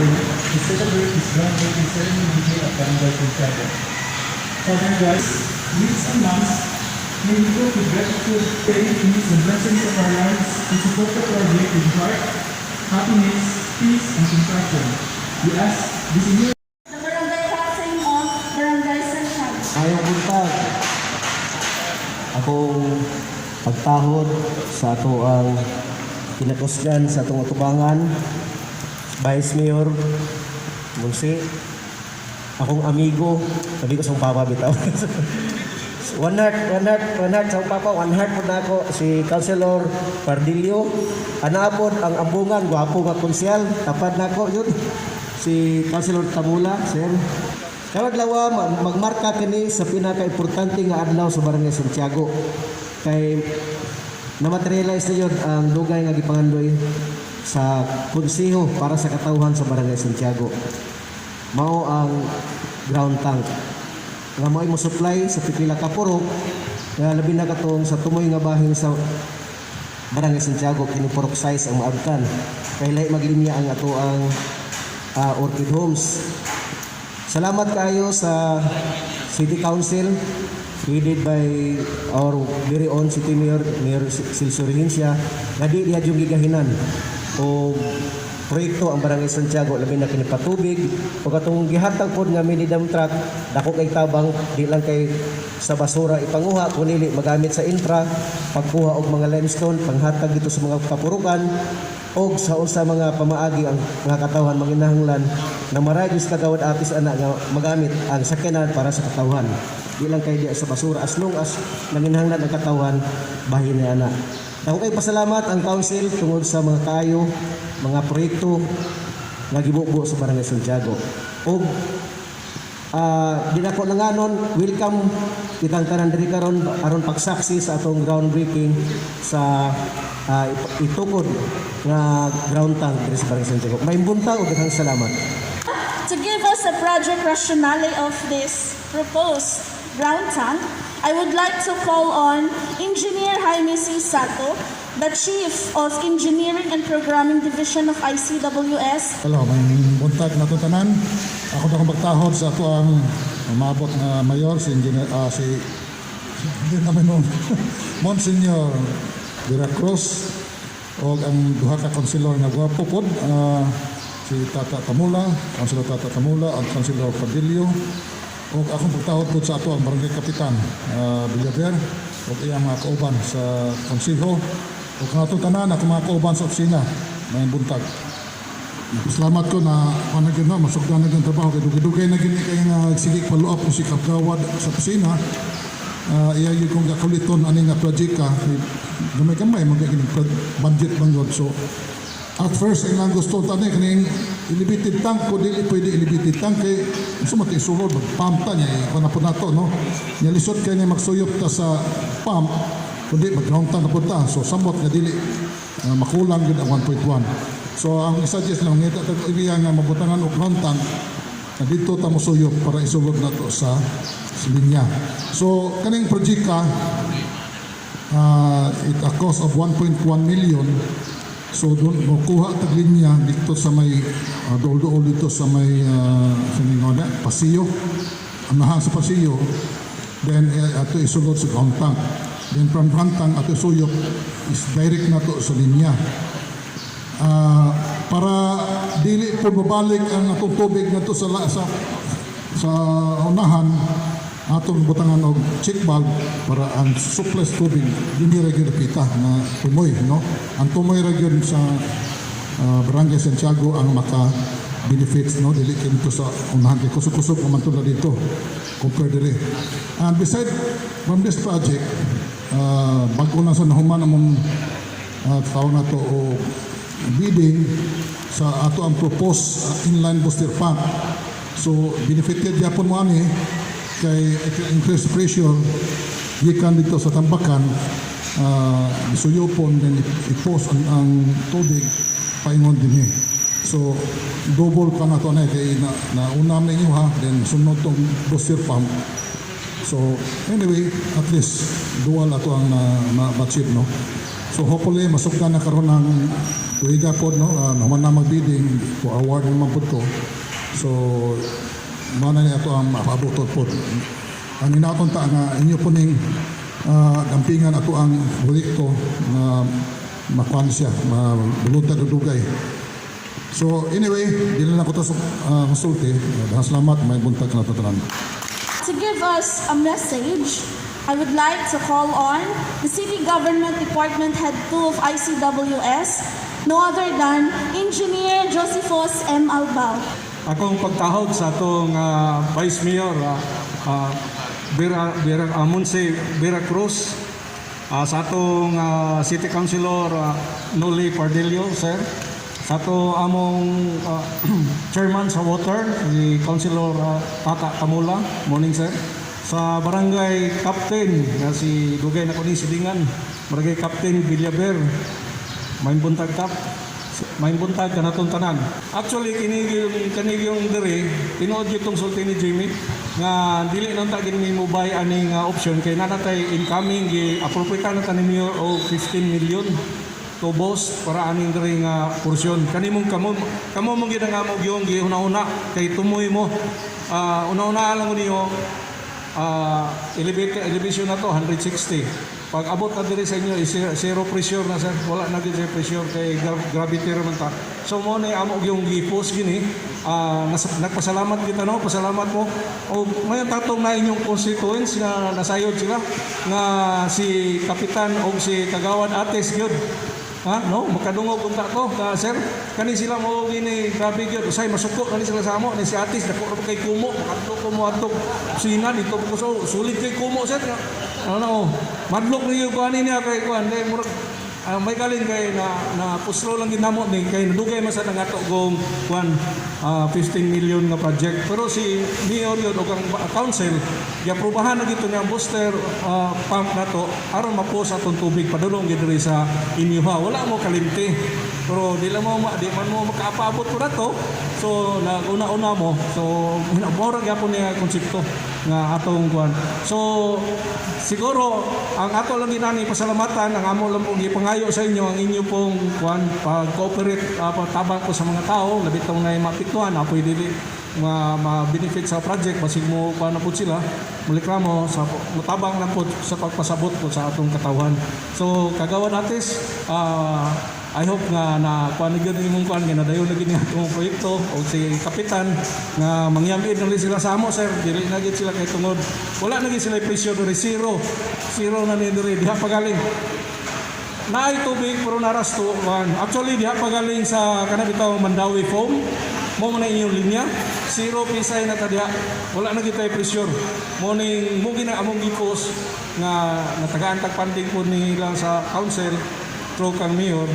today to celebrate this groundbreaking ceremony here at Barangay Santiago. Father God, weeks and months, may we go with gratitude, pray to use the blessings of our lives to support the project with heart, happiness, peace, and compassion. We ask this in your The Barangay Captain of Barangay Santiago. Maayong buntag. Akong pagtahod sa atoang kinakusgan sa atong atubangan, Vice Mayor Munsi, akong amigo, sabi ko sa akong papa bitaw. One heart, one heart, one heart sa akong papa, one heart pod nako si Councilor Pardillo. Ana pod ang ambungan, gwapo nga konsyal, tapad nako yun. Si Councilor Tamula, sir. Karong adlaw, magmarka kini sa pinaka-importante nga adlaw sa Barangay Santiago. Kay na-materialize na yun ang dugay nga gipangandoy sa konseho para sa katawhan sa Barangay Santiago. Mao ang ground tank nga mao mo supply sa pipila ka purok nga labi na katong sa tumoy nga bahin sa Barangay Santiago. Kini purok 6 ang maabtan kay lahi maglinya ang ato ang Orchid Homes. Salamat kayo sa City Council headed by our very own City Mayor, Mayor Celso Regencia, nga di niya yung gigahinan o proyekto ang Barangay Santiago, labi na kini patubig o katong gihatag pod nga mini dump truck. Dako kay tabang, di lang kay sa basura ipanguha kundi magamit sa infra, pagkuha og mga limestone panghatag dito sa mga kapurukan og sa unsa mga pamaagi ang mga katawhan manginahanglan na maray sa kagawad atis ana nga magamit ang sakyanan para sa katawhan, di lang kay diya sa basura. As long as nanginahanglan ang katawhan, bahin ni ana. Dako kay pasalamat ang council tungod sa mga kaayo mga proyekto nga gibubo sa Barangay Santiago. Og di nako langanon, welcome kitang tanan diri karon aron pagsaksi sa atong groundbreaking sa itukod nga ground tank diri sa Barangay Santiago. Maayong buntag ug daghang salamat. To give us a project rationale of this proposed ground tank, I would like to call on Engineer Jaime C. Sato, the Chief of Engineering and Programming Division of ICWS. Hello, maayong buntag na tanan. Ako na akong pagtahod sa atoang umabot na mayor, si engineer, si hindi namin mo, Monsignor Vera Cruz, o ang duha ka konsilor nga gwapo pod, si Tata Tamula, Councilor Tata Tamula, at Councilor Padillo, o akong pagtahod pod sa ato ang barangay kapitan, Villaver, o iyang mga kauban sa konseho, o kung atong tanan, akong mga kauban sa opisina. Maayong buntag. Salamat ko na kuan na gyud no, masugdan na gyud ang trabaho kay dugay-dugay na gyud ni kay nga sige follow up ko si Kagawad sa opisina. Iya gyud kong gakuliton ani nga project ka gamay-gamay man kay budget man gyud. So at first ang gusto tani kaning elevated tank ko, dili pwede elevated tank kay unsa man sulod, mag pump ta niya eh, kuan na po nato no nya, lisod kay niya magsuyop ta sa pump kundi mag ground tank na pud ta. So samot nga dili makulang gyud ang 1.1. So ang suggest lang ngita tag area nga mabutangan og ground tank na dito ta mosuyop para isulod nato sa linya. So kaning project it a cost of 1.1 million. So doon mo kuha tag linya dito sa may dool-dool dito sa may sa may nga na, Paseo. Anahan sa Paseo. Then ato isulod sa ground tank. Then from ground tank ato isuyop is direct na to sa linya. Para dili po mabalik ang atong tubig ngadto sa unahan, atong butangan og check valve para ang surplus tubig dinhi ra gyud pita na tumoy no. Ang tumoy ra gyud sa Barangay Santiago ang maka benefits no, dili kay dito sa unahan kay kusog-kusog man to na dito compare diri. And beside from this project, bago lang sa nahuman among tawag na to o bidding sa ato ang proposed inline booster pump. So benefited gyapon mo ani kay increase pressure gikan dito sa tambakan, isuyopon, then i-post ang tubig paingon dinhi. So double pa na to na kay na una na inyo ha, then sunod tong booster pump. So anyway, at least dual ato ang na, na achieve no. So hopefully masugdan na karon ang tuiga pod, no, human na magbidding, to award naman pod to. So mao na ni ato ang mapabutot pod. Ang hinaot ta nga inyo po ning gampingan ato ang proyekto nga makuan siya, mabuluntag og dugay. So anyway, dili na ko to sa konsulti. Daghang salamat, maayong buntag kanato tanan. To give us a message, I would like to call on the City Government Department Head 2 of ICWS, no other than Engineer Josephus M. Albao. Akong pagtahod sa atong Vice Mayor Vera Vera Monse Vera Cruz, sa atong City Councilor Noli Pardillo, sir, sa ato among Chairman sa Water, si Councilor Tata Kamula, morning, sir, sa Barangay Captain nga si dugay na ko ni silingan, Barangay Captain Villaber. Maayong buntag, Kap. Maayong buntag kanatong tanan. Actually, kini yung diri, tinuod gyud tong sulti ni Jimmy nga dili lang ta gini mo buy aning option kay naa natay incoming, gi appropriate na ta ni Mayor og 15 million to boost para aning diri nga porsyon. Kanimong kamo kamo mong gid ang amo gyung gihuna-huna kay tumoy mo. Una-una lang ko niyo elevation na to 160. Pag abot na diri sa inyo is zero pressure na, sir. Wala na gyud pressure kay gravity ra man ta. So mo ni amo yung gi-post gini. Nagpasalamat kita, no, pasalamat mo. O mayon tatong na inyong constituents nga nasayod sila nga si Kapitan o si Kagawad Ates gyud. Ha, no, makadungog unta to, ka sir. Kani sila mo gini, grabe gyud. Usay masuko kani sila sa amo ni si Atis, dako ra kay kumo, makadto ko mo adto sina dito ko, so sulit kay kumo, sir. Ano na oh. Madlok niyo ko ani niya kay kuan kay murag may kalin kay na na puslo lang ginamo ni kay nadugay man sa nangato gong kuan 15 million nga project. Pero si Mayor yun o ang council giaprobahan na gito niya ang booster pump nato aron mapos atong tubig padulong gid diri sa inyo ha. Wala mo kalimti. Pero di lang mo di man mo makapaabot ko nato. So naguna-una mo. So mora gyapon niya konsepto nga atong kuan. So siguro ang ato lang ginani pasalamatan, ang amo lang pong gipangayo sa inyo ang inyo pong kuan pag-cooperate, pagtabang po sa mga tao labi tong nay mapiktuhan apoy dili ma, ma-benefit sa project, basig mo kuan na po sila mulikramo sa mutabang na po sa pagpasabot po sa atong katawhan. So Kagawad Atis, I hope nga na kuan na gyud imong kuan nga nadayon na gyud nga atong proyekto o si Kapitan nga mangyamid na sila sa amo, sir. Dili na gyud sila kay tungod wala na gyud sila presyo diri, zero zero na ni diri. Diha pagaling naay tubig pero naras to kuan. Actually, diha pagaling sa kana bitaw Mandawi foam mo man na inyong linya, zero PSI na ta diha. Wala na kita pressure mo ning mo gina among gipos nga natagaan tag funding po nila sa council through kang mayor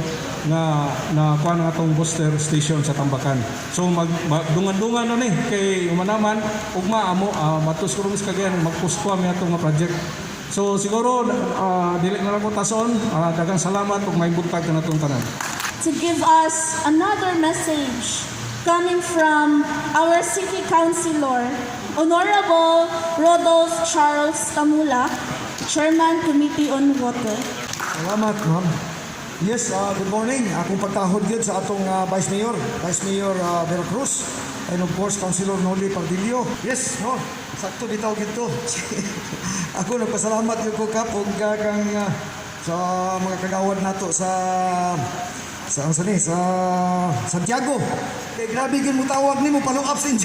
nga na kuan ang atong booster station sa Tambakan. So mag, dungan-dungan na ni kay umanaman ugma amo matos ko sa Cagayan magpusto mi atong nga project. So siguro dili na lang ko tason, daghang salamat ug may buntag kanatong tanan. To give us another message coming from our City Councilor, Honorable Rodolph Charles Tamula, Chairman, Committee on Water. Salamat, ma'am. Yes, good morning. Akong pagtahod gyud sa atong Vice Mayor, Vice Mayor Vera Cruz, and of course, Councilor Noli Pardillo. Yes, no, sakto bitaw gyud to. Ako nagpasalamat gyud ko, Kap, ug kang sa mga kagawad nato sa unsa ni sa Santiago. Kay grabe gyud mo tawag nimo follow up si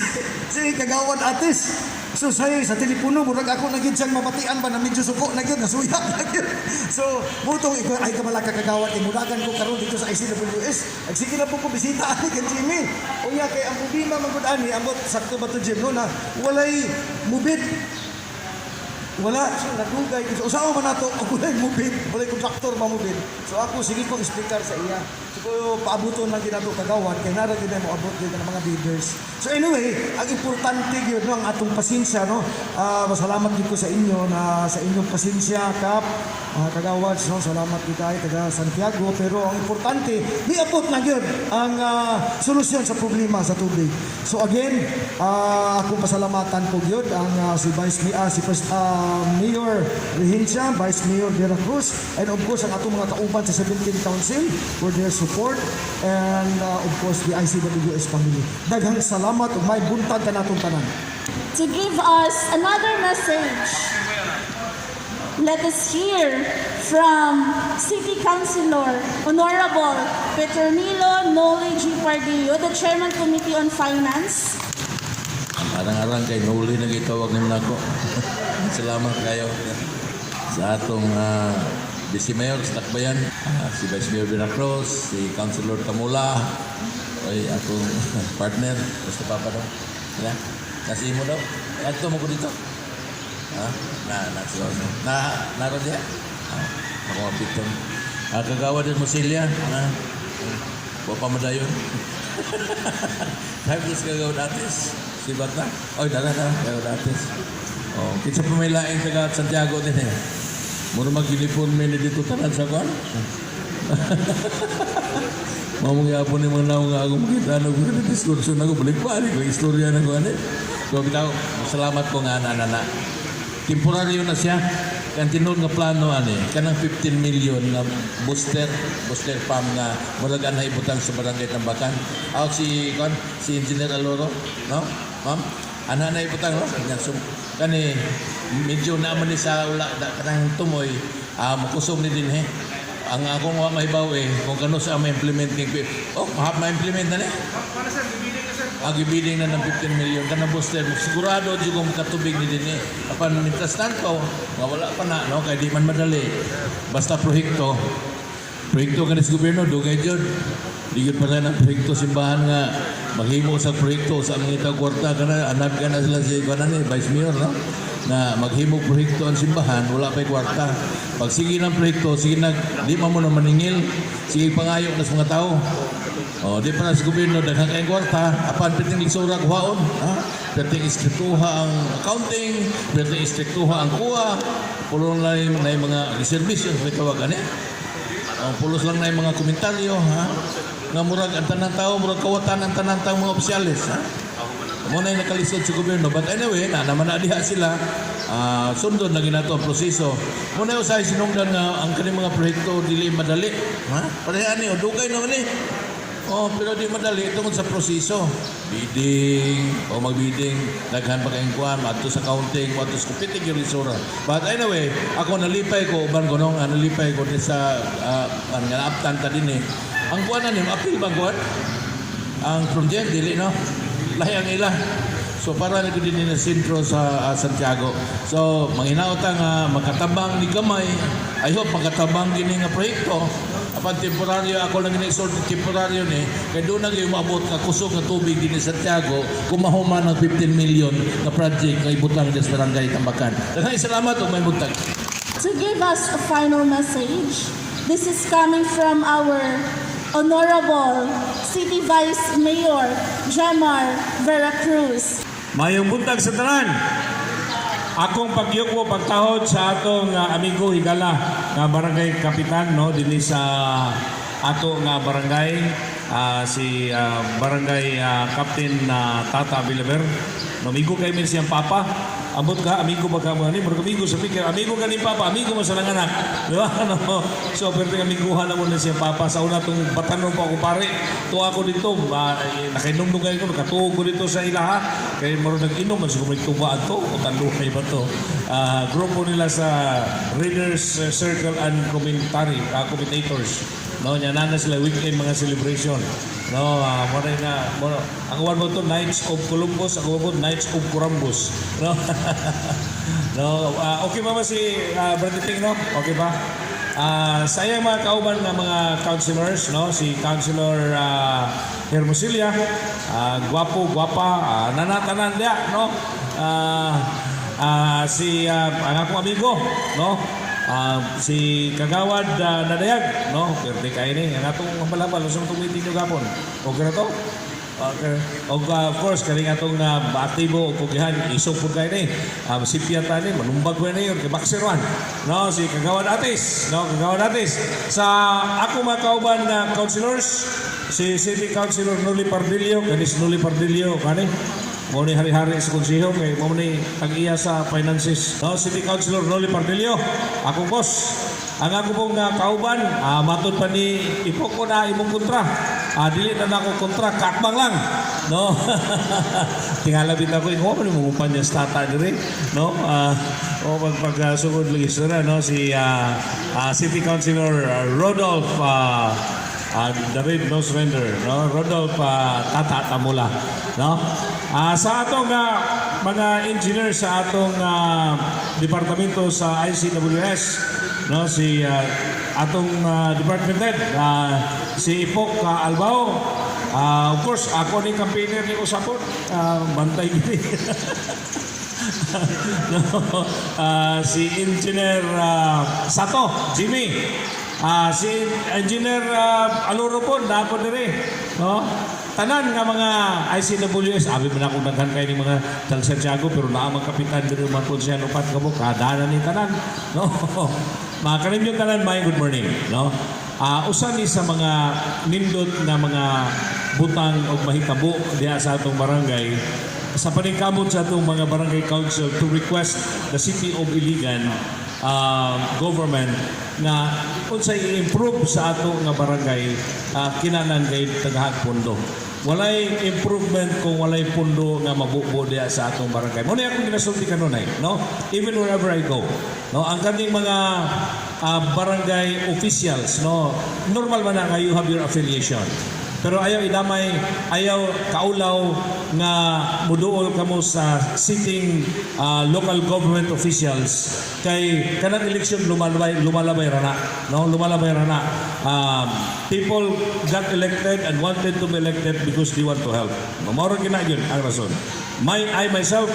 si Kagawad Atis. So say sa telepono murag ako na gyud siyang mabatian ba na medyo suko na gyud, nasuya na gyud. So mutong ikaw ay kamala ka, Kagawad, kay mudagan ko karon dito sa ICWS. Ag sige na po ko bisita ani kay Jimmy. Unya kay ang problema man gud ani, ambot sakto ba to, Jim, no, na walay mubid, wala so nadugay so usaha man nato og walay mubid, walay kontraktor mamubid. So ako sige ko explicar sa iya. Siguro paabuton lang gid ato, kagawad, kay nara gid mo abot gid ang mga bidders. So anyway, ang importante gyud, no, ang atong pasensya, no. Masalamat gid ko sa inyo na sa inyong pasensya, kap, kagawad, no, salamat gid kay taga Santiago, pero ang importante miabot na gyud ang solusyon sa problema sa tubig. So again, akong pasalamatan po gyud ang si Vice si First Mayor Regencia, Vice Mayor Vera Cruz, and of course ang atong mga kauban sa 17 Council for their support and of course the ICWS family. Daghang salamat ug maayong buntag kanatong tanan. To give us another message, let us hear from City Councilor Honorable Petronilo Noli G. Pardillo, the Chairman Committee on Finance. Arang-arang kay Noli na gitawag nimo nako. Salamat kayo sa atong Vice Mayor sa Dakbayan, si Vice Mayor Veracruz, si Councilor Tamula, ay atong partner, basta papa daw. Ya. Kasi mo daw. Adto mo ko dito. Ha? Na na siguro. Na naron diya. Ah, ako mapiton. Kagawad din mo silya. Ha? Wa pa madayon. Sabi ko sa kagawad atis. Si Bata. Oy, dara dara kagawad atis. Oh, kinsa pa may laing taga Santiago din eh. Mura mag-uniforme ni dito tanan sa kwan. Mamang yapon ni mga naong nga ako makita ano ko na diskurso na ko balik pa ko istorya na ko ano. So bitaw, salamat ko nga na na. Temporaryo na siya. Kan tinuod nga plano ani kanang 15 million nga booster pump nga murag anay ibutang sa barangay Tambakan. Aw si kon si Engineer Aloro, no? Ma'am, ana na ibutang, no? Yan, so, kani medyo naman ni sa ula da, kanang tumoy mukusom ni din he. Ang akong wa mahibaw eh kung kano sa ma-implement ning oh, ma-implement na ni. Ang gibiling na ng 15 million kanang booster, sigurado jud kung makatubig ni dinhi. Apan mientras tanto nga wala pa na, no, kay di man madali basta proyekto proyekto kanis gobyerno dugay jud di gyud pa ng proyekto simbahan nga maghimo sa proyekto sa mga kwarta kana anad kana sila si kuan ni Vice Mayor, no, na maghimo proyekto ang simbahan wala pay kwarta. Pag sige ng proyekto, sige na, di man mo na maningil, sige pangayo na sa mga tao. Oh, di pa na sa gobyerno daghan kayong kwarta, apan perting lisura kuhaon, ha? Perting istriktuha ang accounting, perting istriktuha ang kuha. Pulo lang na yung mga reservation may tawag ani. Oh, pulos lang na yung mga komentaryo, ha? Nga murag ang tanang tao, murag kawatan ang tanang tao mga opisyales, ha? Mo na yung nakalisod sa gobyerno. But anyway, na naman na diha sila. Sundon na ginato ang proseso. Mo na usahay sinungdan nga ang kaning mga proyekto dili madali. Ha? Pareha ni, o dugay naman ni. Oh, pero di madali tungod sa proseso. Bidding, o magbidding, daghan pa kayong kuan, adto sa counting, adto sa kupitig yung lisura. But anyway, ako nalipay ko, uban ko nung, nalipay ko din sa, ang nga naaptan ta din eh. Ang kuan na ni, appeal ba ang kuan? Ang project, dili no? Lahi ang ila. So para na din na sentro sa Santiago. So manghinaot nga makatabang ni gamay. I hope makatabang gini nga proyekto. Apan temporaryo ako lang gini-exhort temporaryo ni kay doon na gyud maabot nga kusog nga tubig dinhi sa Santiago kung mahuman ang 15 million nga project nga ibutang sa barangay Tambakan. Daghang salamat ug maayong buntag. To give us a final message, this is coming from our Honorable City Vice Mayor Jamar Vera Cruz. Mayong buntag sa tanan. Akong pagyugmo pagtahod sa atong amigo higala nga barangay kapitan, no, dinhi sa ato nga barangay, si barangay captain na Tata Villaver. No, amigo kay min siyang papa. Ambot ka, amigo ba ka mo ani? Murag amigo sa pikir, amigo ka ni papa, amigo mo sa anak. Di ba? No? So, pero amiguhan na mo na siyang papa. Sa una tong batanon pa ako pare, tuwa ako dito, nakainom kayo ko, nakatuog ko dito sa ilaha. Kaya murag nag-inom, mas kung may tuba ato, o taluhay ba to? Grupo nila sa Readers Circle and Commentary, Commentators. No, nya na sila weekend mga celebration. No, mo na mo ang uwan mo to Knights of Columbus, ang uwan mo Knights of Columbus. No. No, okay ba ba si Brother Ting, no? Okay ba? Sa iyang mga kauban nga mga councilors, no, si Councilor Hermosilla, gwapo, gwapa, nanatanan dia, no? Si ang akong amigo, no? Si Kagawad Nadayag, no? Pwerte kayo ni. Ang atong malabal, sa atong meeting nyo gapon. Okay na to? Okay. Og of course, kani atong aktibo og pugihan, isog pud kayo ni. Sipya ta ni, manumbag ko ni kay boxer man. No, si Kagawad Atis, no, Kagawad Atis. Sa ako mga kauban na councilors, si City Councilor Noli Pardillo, kani si Noli Pardillo, kani mao ni hari-hari sa konseho kay mao ni tag-iya sa finances. No, City Councilor Noli Pardillo, akong boss. Ang ako pong kauban, matod pa ni ipoko na imong kontra. Dili na nako kontra, kaatbang lang. No. Tingala bitaw ko, ingon man mo kumpanya sa tata diri, no? O pag pag sugod lagi sura, no, si City Councilor Rodolph David no surrender, no? Rodolph Tata Tamula, no? Sa atong mga engineer sa atong departamento sa ICWS, no, si atong department head, si Ipok Albao. Of course, ako ni campaigner ni Usapon, bantay gini, no, si Engineer Sato, Jimmy. Si Engineer Aluro po, naa po diri. No? Tanan nga mga ICWS, abi man akong daghan kay ni mga Tal Santiago, pero naa man kapitan diri man po siya upat ka mo kadana ni tanan. No? Mga kanimyong tanan, may good morning, no? Usa ni sa mga nindot nga mga butang og mahitabo diha sa atong barangay sa paningkamot sa atong mga barangay council to request the City of Iligan government nga unsay i-improve sa ato nga barangay, kinahanglan kay tagahag pondo. Walay improvement kung walay pundo nga mabubo diha sa atong barangay. Mao ni akong ginasulti kanunay, no? Even wherever I go. No, ang kaning mga barangay officials, no, normal man na nga you have your affiliation. Pero ayaw idamay, ayaw kaulaw nga muduol kamo sa sitting local government officials kay kanang election lumalabay lumalabay ra na, no? Lumalabay ra na. People got elected and wanted to be elected because they want to help. Mao ra kina yun ang rason. I myself,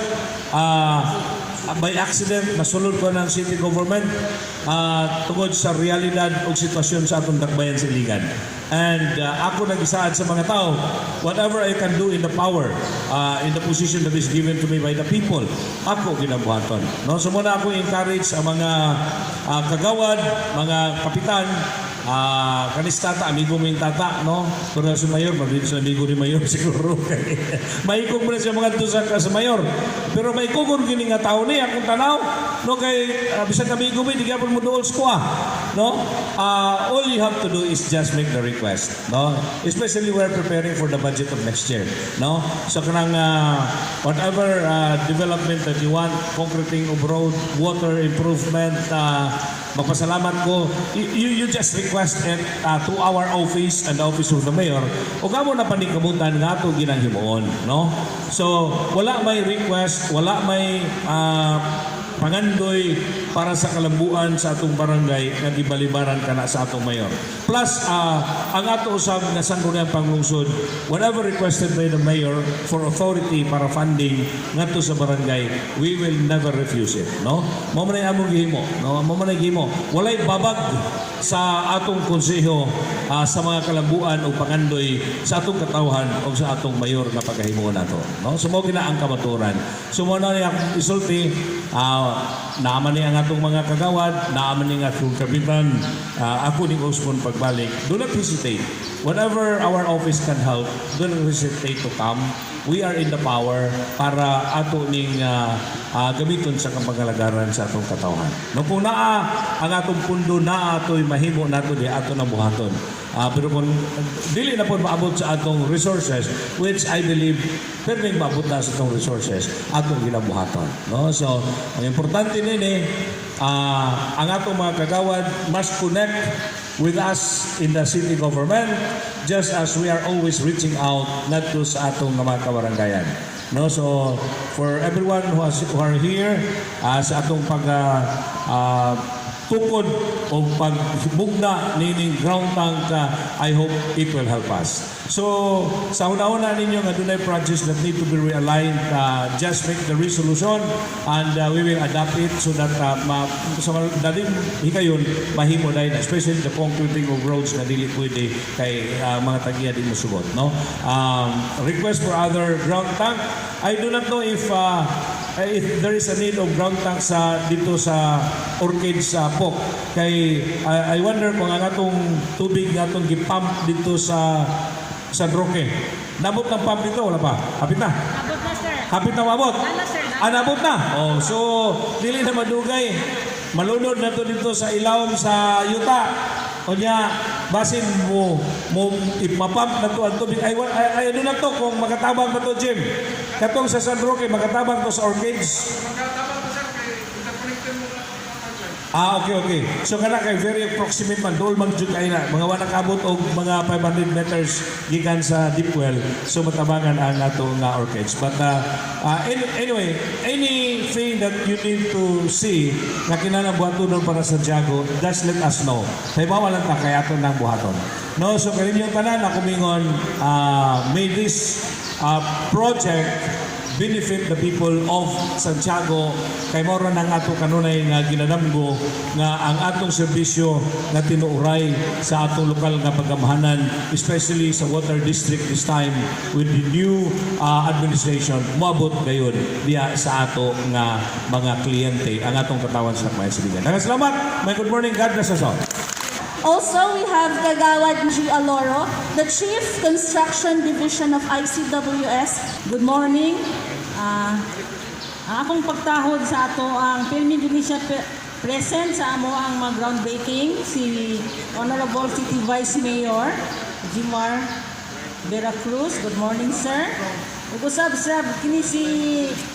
by accident nasulod ko ng city government tungod sa realidad ug sitwasyon sa atong dakbayan sa Iligan. And ako nagisaad sa mga tao, whatever I can do in the power, in the position that is given to me by the people, ako ginabuhaton. No? So muna ako encourage ang mga kagawad, mga kapitan, kanis tata, amigo mo yung tata, no? Pero si Mayor, mabilis sa amigo ni Mayor siguro. Maikog mo na siya mga sa Mayor. Pero maikugon kini nga tao ni akong tanaw, no, kay bisan amigo mo, di gyapon mo duol sa kuha, no? All you have to do is just make the request, no? Especially we're preparing for the budget of next year, no? So kanang whatever development that you want, concreting of road, water improvement, magpasalamat ko. You just request it to our office and the office of the mayor. O kamo na panikamutan nga ato ginang himuon, no? So, wala may request, wala may pangandoy para sa kalambuan sa atong barangay nga gibalibaran kana sa atong mayor. Plus, ang ato usab nga Sangguniang Panglungsod, whatever requested by the mayor for authority para funding ngadto sa barangay, we will never refuse it, no? Mao man ay among gihimo, no? Mao man ay gihimo. Walay babag sa atong konseho sa mga kalambuan o pangandoy sa atong katawhan o sa atong mayor nga pagkahimuon nato, no? So mao gina ang kamaturan. So mao na ni akong isulti, naaman ni ang atong mga kagawad, naaman ni ang atong kapitan, ako ni Osmond pagbalik. Do not hesitate. Whatever our office can help, do not hesitate to come. We are in the power para ato ning gamiton sa kapangalagaran sa atong katawhan. No, kung naa ang atong pundo, naa ato'y mahimo nato di ato na buhaton. Pero kung dili na po maabot sa atong resources, which I believe perming maabot na sa atong resources, atong ginabuhaton. No? So, ang importante nini, ang atong mga kagawad must connect with us in the city government just as we are always reaching out ngadto sa atong mga kabaranggayan. No, so for everyone who are here sa atong pag tukod o pagbugna nining ground tank, I hope it will help us. So, sa una-una ninyo nga dunay projects that need to be realigned, just make the resolution and we will adapt it so that so daling hikayon mahimo dahil na, especially the concreting of roads na dili pwede kay mga tagiya di mosugot, no? Request for other ground tank, I do not know if there is a need of ground tank sa dito sa Orchid sa POC kay I wonder kung ang atong tubig nga atong gipump dito sa San Roque, nabot ng pump dito? Wala pa? Hapit na. Abot na, sir. Hapit na maabot. Ano, sir? Ah, nabot na. Oh, so dili na madugay, malunod na to dito sa ilawom sa yuta. Unya basin mo mo ipapump na to ang tubig. Ay, ano na to kung makatabang pa to, Jim? Katong sa San Roque, makatabang to sa Orchids? Ah, okay. So kana kay very approximate man, dool man jud kay na. Mga wala kaabot og mga 500 meters gikan sa deep well. So matabangan ang ato nga Orchids. But anyway, anything that you need to see na kinahanglan buhaton para sa Santiago, just let us know. Kay bawal lang ta kay ato nang buhaton. No, so kaninyong tanan ako mingon, may this project benefit the people of Santiago kay mao ra nang ato kanunay nga ginadamgo nga ang atong serbisyo nga tinuuray sa atong lokal nga pagamahanan, especially sa water district this time with the new administration, moabot gayon diya sa ato nga mga kliyente, ang atong katawan sa Lakbayan Sibigan. Daghang salamat. May good morning. God bless us all. Also, we have Kagawad G. Aloro, the Chief Construction Division of ICWS. Good morning. Ang akong pagtahod sa ato ang Film Indonesia present sa amo ang mga groundbreaking, si Honorable City Vice Mayor Jimar Vera Cruz. Good morning, sir. Ug usab sab kini si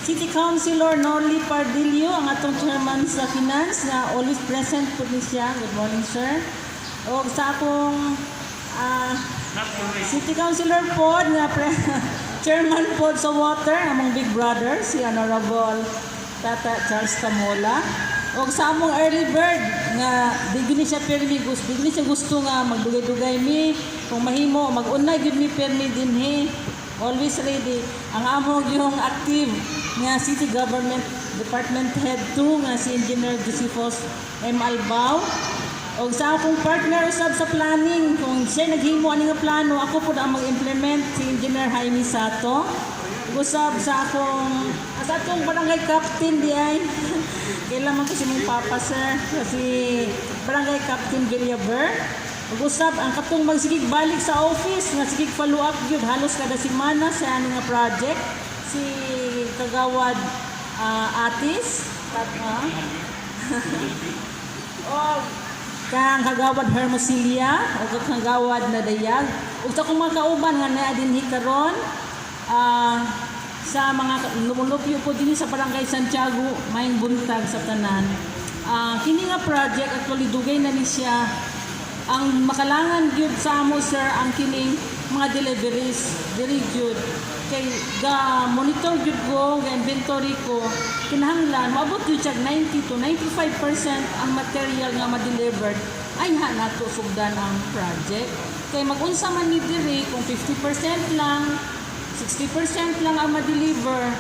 City Councilor Norly Pardillo, ang atong chairman sa finance nga always present pud ni siya. Good morning, sir. Og sa akong City Councilor pod nga chairman pod sa water, among big brother si Honorable Tata Charles Tamola. Og sa among early bird nga di gyud ni siya permi gusto, di gyud ni siya gusto nga magdugay-dugay mi, kung mahimo mag-unay gyud mi permi dinhi, always ready ang among yung active nga city government department head 2 nga si Engineer Josephus M. Albao. Og sa akong partner usab sa planning, kung siya naghimo ani nga plano, ako pud ang mag-implement, si Engineer Jaime Sato. Ug usab sa akong barangay captain di ay. Kailan man kasi mong papa, sir, kasi barangay captain Villaber. Ug usab ang katong magsigig balik sa office nga sigig follow up gyud halos kada semana sa ani nga project, si Kagawad Atis tat. Og kang Kagawad Hermosilia o kang Kagawad Nadayag ug sa akong mga kauban nga naa dinhi karon sa mga lumulupyo po dinhi sa Barangay Santiago, maayong buntag sa tanan. Kini nga project actually dugay na ni siya. Ang makalangan gyud sa amo, sir, ang kining mga deliveries diri gyud kay ga monitor gyud ko, ga inventory ko, kinahanglan moabot gyud siya 90 to 95% ang material nga ma-delivered ay ha nato sugdan ang project. Kay mag-unsa man ni diri kung 50% lang, 60% lang ang ma-deliver,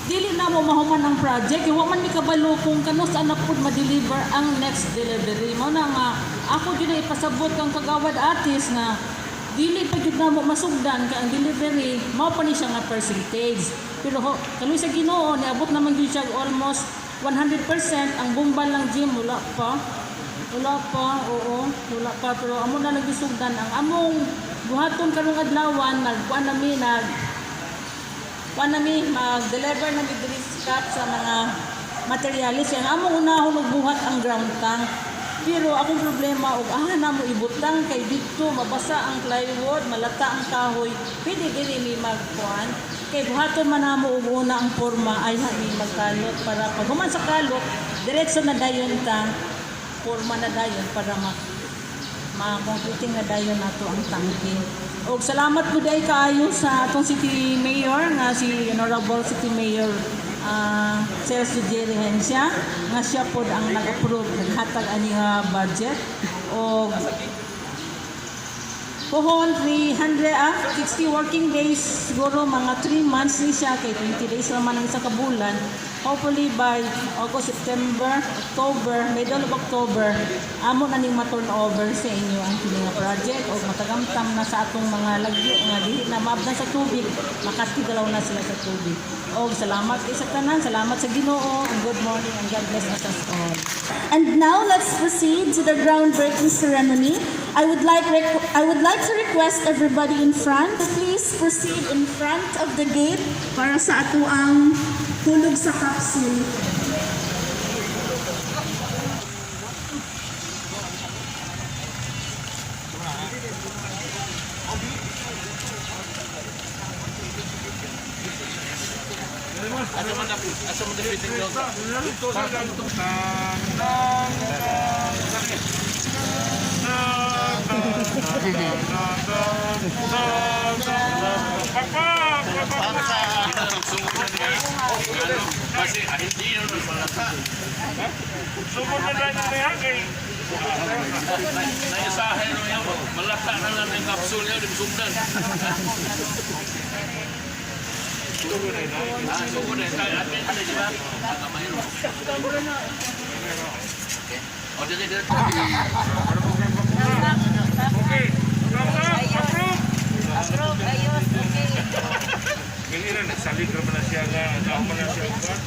dili na mo mahuman ang project kay wa man mi kabalo kung kanus-a na pud ma-deliver ang next delivery. Mao na nga ako jud na ipasabot kang Kagawad Atis nga dili pa jud namo masugdan kay ang delivery mao pa ni siya nga percentage. Pero ho, kaluoy sa Ginoo, niabot naman gyud siya almost 100%. Ang bumbal lang, gym, wala pa, wala pa, oo, wala pa. Pero amo na nagisugdan ang among buhaton karong adlawan. Nagkuan nami, nag kuan nami, mag-deliver nami diri sa sa mga materialis. Ang among unahon og buhat ang ground tank. Pero akong problema og aha na mo ibutang kay didto mabasa ang plywood, malata ang kahoy. Pwede diri mi magkuan. Kay buhaton man namo og una ang porma ay ha mi magkalot para pag human sa kalot, diretso na dayon ta, porma na dayon para ma ma-concreting na dayon nato ang tangke. Og salamat po day kaayo sa atong City Mayor nga si Honorable City Mayor Celso Jerry Hencia nga siya pod ang nag-approve, naghatag ani nga budget og pohon 360 working days, siguro mga 3 months ni siya kay 20 days naman ang isa ka bulan. Hopefully by August, September, October, middle of October, amo na ning ma-turn over sa inyo ang kini nga project og matagamtam na sa atong mga lagyo nga dili na maabdan sa tubig, makatigalaw na sila sa tubig. Og salamat kay sa tanan, salamat sa Ginoo, and good morning and God bless us all. And now let's proceed to the groundbreaking ceremony. I would like to request everybody in front to please proceed in front of the gate para sa atuang hulog sa capsule. Sugod na lang niya kay Naisahe no yan, malaka na lang yung capsule niya, di sugdan. Ah, sugod na tayo. Admin na, di ba? Tama yun. Okay. O, dili, dili. Okay. Thumbs up. Approve. Approve, ayos, okay. Ganyan na, nagsalig naman na siya nga. Naman na siya nga.